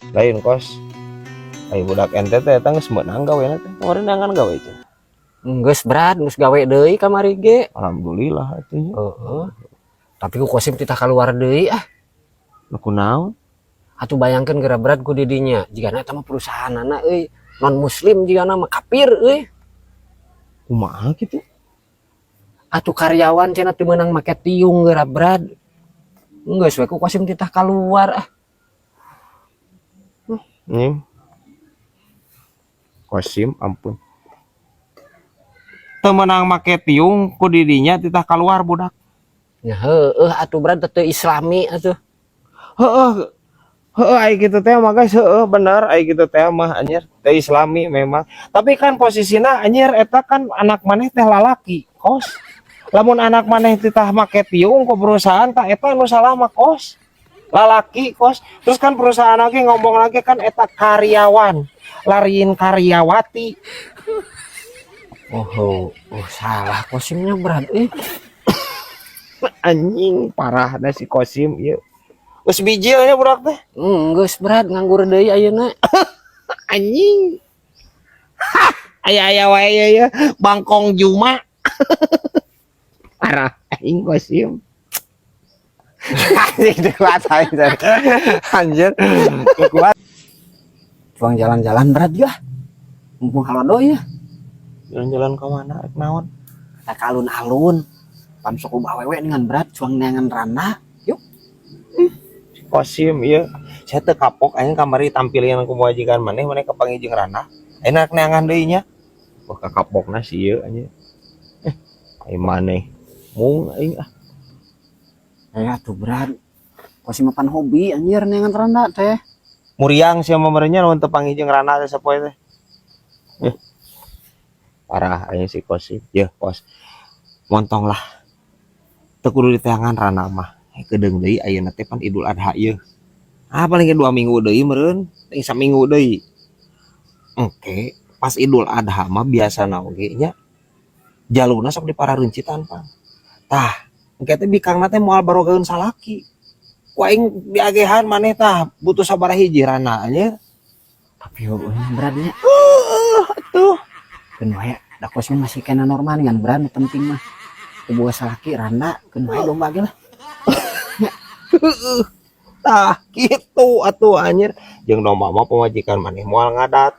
Lain kos. Ai budak ente teh eta geus meunang gawena teh. Kemarin neangan gawe cenah. Geus Brad, geus gawe deui kamari ge. Alhamdulillah atuh nya. Heeh. Tapi ku Kosim titah keluar deui ah. Nu kunaon? Atuh bayangkeun geura Brad ku di dinya. Jigana eta mah perusahaanana euy non muslim, jigana mah kafir euy. Kumaha kitu? Atuh karyawan cenah teu meunang make tiung geura Brad. Geus we ku Kosim titah keluar ah. Nih. Kosim ampun. Teu meunang make tiung, ku di dinya titah keluar budak. Ya heueuh atuh Brad, teu islami atuh. Heeh. Heeh, ai kitu teh mah guys, heeh bener ai kitu teh mah anjir, teh islami memang. Tapi kan posisina anjir eta kan anak maneh teh lalaki, kos. Lamun anak maneh titah make tiung ke perusahaan tah eta anu salah mah kos. Lalaki kos. Terus kan perusahaan lagi ngomong lagi kan eta karyawan. Lain karyawati. Oh, oh, oh salah Kosimnya Brad eh. Anjing parah dah si Kosim ieu. Geus bijilnya budak teh. Geus Brad, nganggur deui ayeuna. Anjing. Hah, aya-aya wae ya, ya. Bangkong Juma. Parah aing Kosim. Anjing teu kuat aing. Anjir. Teu kuat. Cuang jalan-jalan Brad ya. Mumpung halodo ya. Jalan-jalan ke mana rek naon? Kita ke alun-alun. Pan sok ubah awewe dengan Brad cuang neangan randa. Yuk. Si Kosim ieu. Saya teu kapok aing kamari tampilin ku majikan maneh, maneh kapanggih jeung randa. Enak neangan deui nya. Wah kakapokna si ieu anjir. Eh, aing maneh. Mung aing ah. Eh atuh Brad. Kosim mah pan hobi anjir neangan randa teh. Muriang sia mah meureun nya lamun teu panggih jeung randa teh sapoe teh. Eh. Parah aing si Kosim. Yeuh kos. Montong lah. Teu kudu diteangan randa mah. Eh, kedeung deui ayeuna teh pan Idul Adha ieu. Ah paling ge 2 minggu deui meureun, teh saminggu deui. Engke pas Idul Adha mah biasana oge nya jaluna sok diparareuncitan pan. Tah, engke teh bikangna teh moal barogaeun salaki. Ku aing diagehan maneh tah butuh sabaraha hiji randa anjir. Tapi heueuh Brad nya. Heueuh atuh. Keun wae da Kosim masih kena normal dengan Brad, nu penting mah teu boga salaki randa keun wae domba ge lah. Tah kitu atuh anjir. Jeung domba mah pamajikan maneh moal ngadat.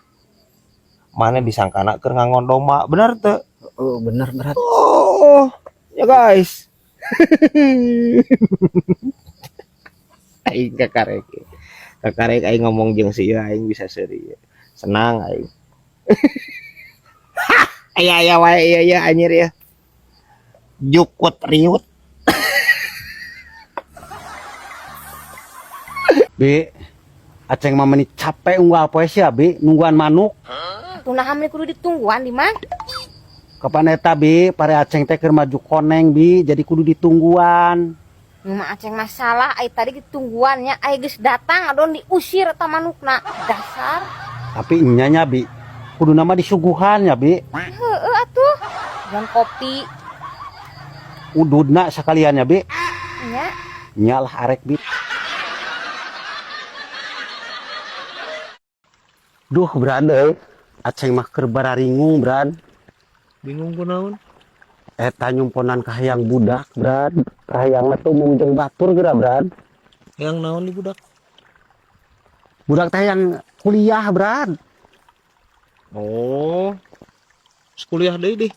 Maneh disangkana keur ngangon domba, bener teu? Oh, bener Brad. Oh, ya guys. Aing kakarek. Kakarek aing ngomong jeung si ieu aing bisa seuri. Senang aing. Aya aya wae ieu ya anjir ya. Jukut riut. Bi, Aceng mah meni capek unggal poe sia Bi, nungguan manuk. Atuh naha meni kudu ditungguan di mah? Kapan eta Bi, pare Aceng teh keur maju koneng Bi, jadi kudu ditungguan. Nu mah Aceng masalah ai tadi ditungguannya, ai geus datang adon diusir eta manukna. Dasar. Tapi nya nya Bi, kudu nama disuguhan ya Bi. Heeh atuh. Jeung kopi. Ududna sekalian ya Bi. Nya. Nya lah arek Bi. Duh Brad euy, Aceng mah keur bararingung Brad. Bingung kunaon? Eta nyumponan kahayang budak Brad. Kahayang mah tuh mung jeung batur geura Brad. Hayang naon di budak? Budak teh yang kuliah Brad. Oh. Kuliah deui deh.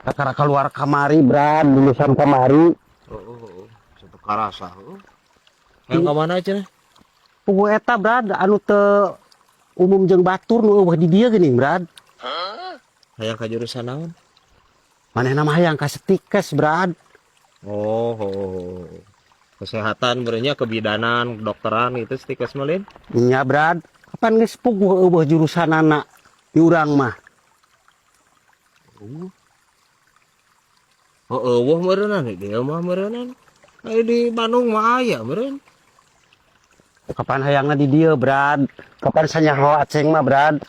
Kakara keluar kamari Brad, lulusan kamari. Oh, oh, oh. Satu karasa. Oh. Hayang ka mana cenah? Puguh eta Brad, anu teu umum jeung batur nu eueuh di dieu geuning Brad. Hah? Hayang ka jurusan naon? Manehna mah hayang ka stikes Brad. Oh, oh, oh. Kesehatan berenya kebidanan, kedokteran gitu stikes mah lain. Nya Brad, kapan geus puguh eueuh jurusanana di urang mah? Oh, eueuh meureunnan di dieu mah meureunnan. Aya di Bandung mah aya meureun. Kapan hayangna di dieu Brad? Kapan sanyaho Aceng mah Brad?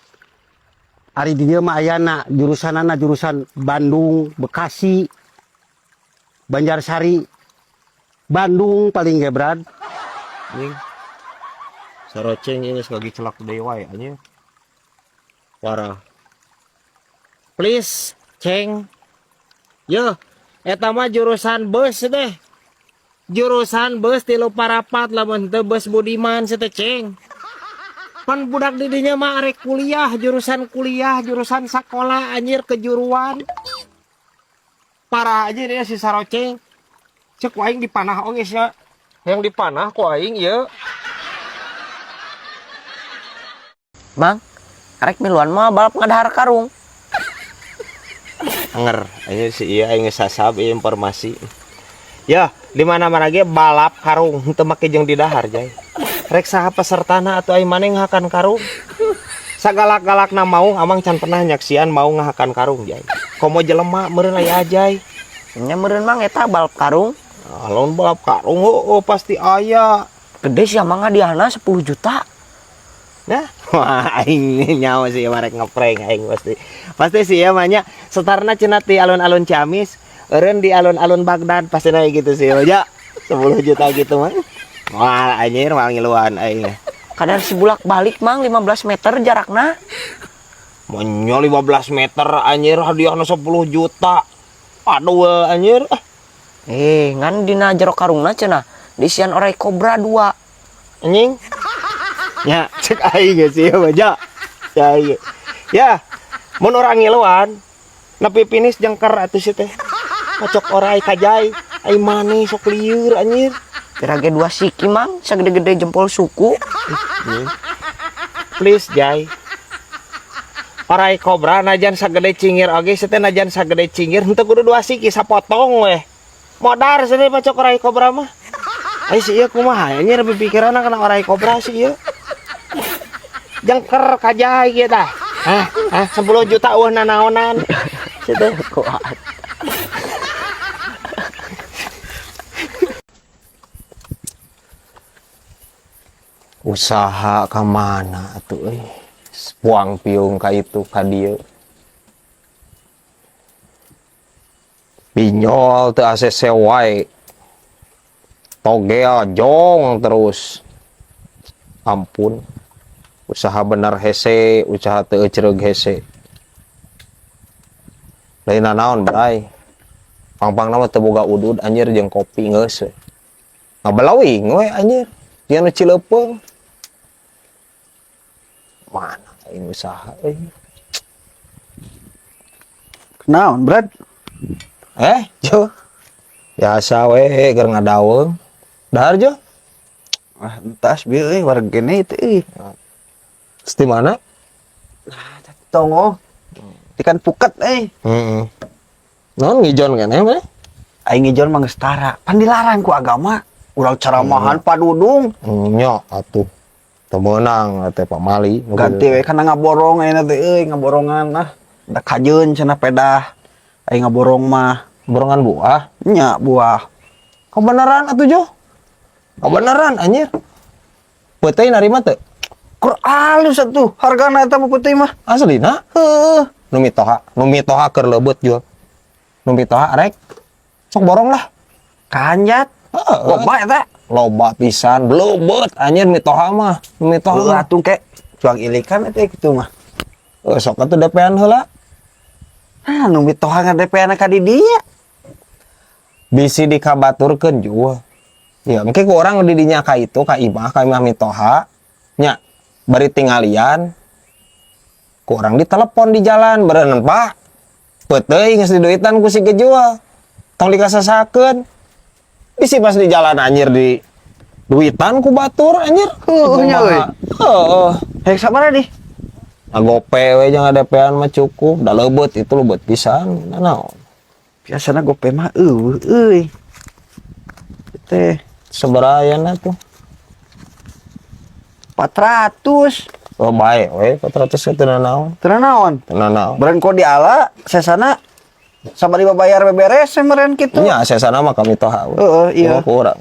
Ari di dieu mah ayana jurusanana jurusan Bandung, Bekasi, Banjarsari, Bandung paling ge Brad. Ning. Saroceng ieu geus ngagicelak deui wae anjir. Parah. Please, Ceng. Yo, eta mah jurusan bus deh. Jurusan bus 3 parapat, lamun teu bus Budiman teh, Ceng. Pan budak di dinya mah arek kuliah, jurusan kuliah, jurusan sekolah anjir, kejuruan. Parah aja dia si Saroceng. Cek aing dipanah oge sia. Yang dipanah ku aing ieu. Mang, arek miluan mah balap ngadahar karung? Anger, ini si iya aing sasab ieu informasi. Ya, di mana-mana ge balap karung henteu make jeung didahar, Jay. Rek saha pesertana atuh, ai maneh ngahakan karung? Sagalak-galakna maung, amang can pernah nyaksian maung ngahakan karung, Jay. Komo jelema meureun aya, Jay. Nya meureun, Mang, eta balap karung. Ah, lamun balap karung oh, pasti aya. Gede sih, Mang, hadiahna 10 juta. Nah, wah, aing nyawa sih marek ngeprank aing pasti. Pasti sih ya mah nya setarna cenah ti alun-alun Ciamis, eureun di alun-alun Baghdad pasti naik gitu sih. Ya, 10 juta gitu mah. Wah, anjir, mal ngiluan aing. Kadar si bulak balik, Mang, 15 meter jarakna. Monyol 15 meter anjir, hadiahna 10 juta. Aduh anjir. Ah, Eh, ngan dina jero karungna cenah diisian orai kobra dua. Anjing. Ya, cek aing ge sih mah ja. Ya, aing. Ya, mun urang ngiluan nepi finish jengker atuh si teh. Pacok orai kajai, ai maneh sok lieur anjir. Kira ge dua siki, Mang, sagede-gede jempol suku. Please, Jai. Orai kobra najan sagede cingir oge si teh, najan sagede cingir henteu kudu dua siki, sapotong weh. Modar si teh pacok orai kobra mah. Ai si ieu kumaha anjir pikiranna kana orai kobra si ieu? Jengker kajai kieu tah. Hah, hah, 10 juta eueuh nanaonan. Si teh. Kuat. Usaha ka mana atuh euy? Buang piung ka itu ka dieu. Pinjol teu ACC wae. Togel jong terus. Ampun. Usaha bener hese, usaha teu ecreug hese. Lain naon, bray. Pang-pangna mah teu boga udud anjir jeung kopi geus we. Ngabalawing we anjir. Dia nu Cileupeuh. Mana aing usaha euy. Naon, Brad? Eh, Jo. Biasa we keur ngadaweung. Dahar, Jo? Ah, entas bieu euy, wareg kene itu euy. Di mana? Tongo. Ikan puket euy. Heeh. Naon ngijon keneh mah? Aing ngijon mah geus tara. Pan dilarang ku agama. Urang ceramahan Pak Dudung. Nya atuh. Teu meunang teh pamali. Ganti we kana ngaborong ayeuna teh euy, ngaborongan ah. Da kajeun cenah pedah. Aing ngaborong mah. Borongan buah. Nya buah. Kebenaran atuh, Jo? Kebenaran anjir. Peuteuy narima teu? Kur alus atuh hargana eta mah peuting mah. Aslina? Heuh. Nu mitoha, nu mitoha keur leubeut jual. Nu mitoha rek sok borong lah. Kanjat. Heeh. Loba eta. Loba pisan, leubeut anjir mitoha mah. Nu mitoha Heuh mah. Atuh ke cuang ilikan eta kitu mah. Eh, sok atuh DP-an heula. Ah, nu mitoha nga-DP-na ka di dinya. Bisi dikabaturkeun jual. Ya, mungkin ku orang di dinya ka itu ka imah mitoha nya bari tinggalian. Ku orang ditelepon di jalan, "Berenan, Pak. Peuteuy geus diduitan ku si gejual. Tong dikasasakeun." Bisi pas di jalan anjir di duitan ku batur anjir. Heuh, nya euy. Heeh. Hek sabaraha di? Nah, gope we jangan DP-an mah cukup. Da leubeut itu leubeut pisan. Nah, naon. Biasana gope mah eueuh euy. Teh Sabaraha ayana tuh? 400. Oh, baik we 400 teu naon. Teu naon? Teu naon. Beren kok diala sesana sabari bayar beberes meureun kitu. Nya sesana mah kami toha we. Heeh, iya. Oh, ku urang.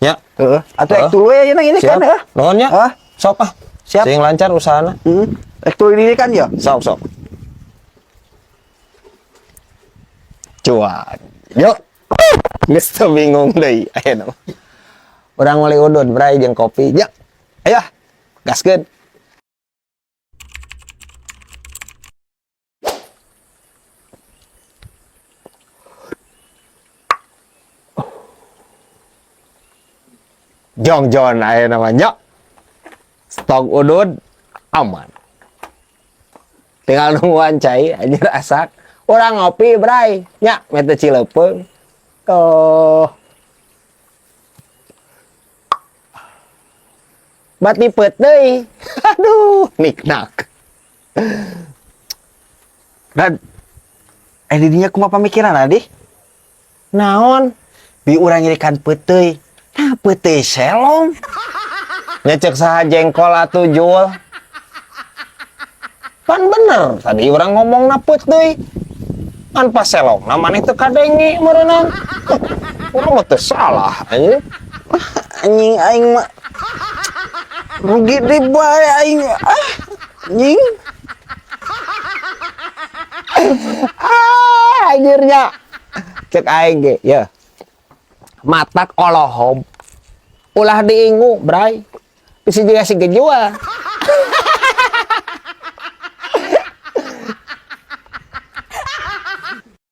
Nya, Heeh. Atuh Heeh. ek tuluy ayeuna ini siap. kan heuh. Nuhun nya. Ah. Sok ah. Siap. Sing lancar usahana. Heeh. Ek tuluy ini kan ya. Sok sok. Cuan. Yuk. Geus teu bingung deui ayeuna mah. Urang meuli udud, bray, jeung kopi. Ya. Ayo. Gaskeun. Jongjon aya namanya. Stok udud aman. Tinggal nungguan cai anjir asak. Urang ngopi bray nya mete cileupeng. Oh. Bati deui. Aduh, niknak. Brad, didinya kumaha pamikiran adi? Naon? Bi urang nyerikan peuteuy. Nah, peuteuy selong. Nyecek saha jengkol atuh Jul. Pan bener tadi orang ngomong naput deui. Pan pas selong na maneh teu kadenge meureunang. Urang mah teu salah anjing. Anjing aing mah rugi deui bae aing. Ah, anjing. Ah, anjirnya. Cek aing ge, ya. Matak olohob. Ulah diingu, bray. Bisa juga si gejual.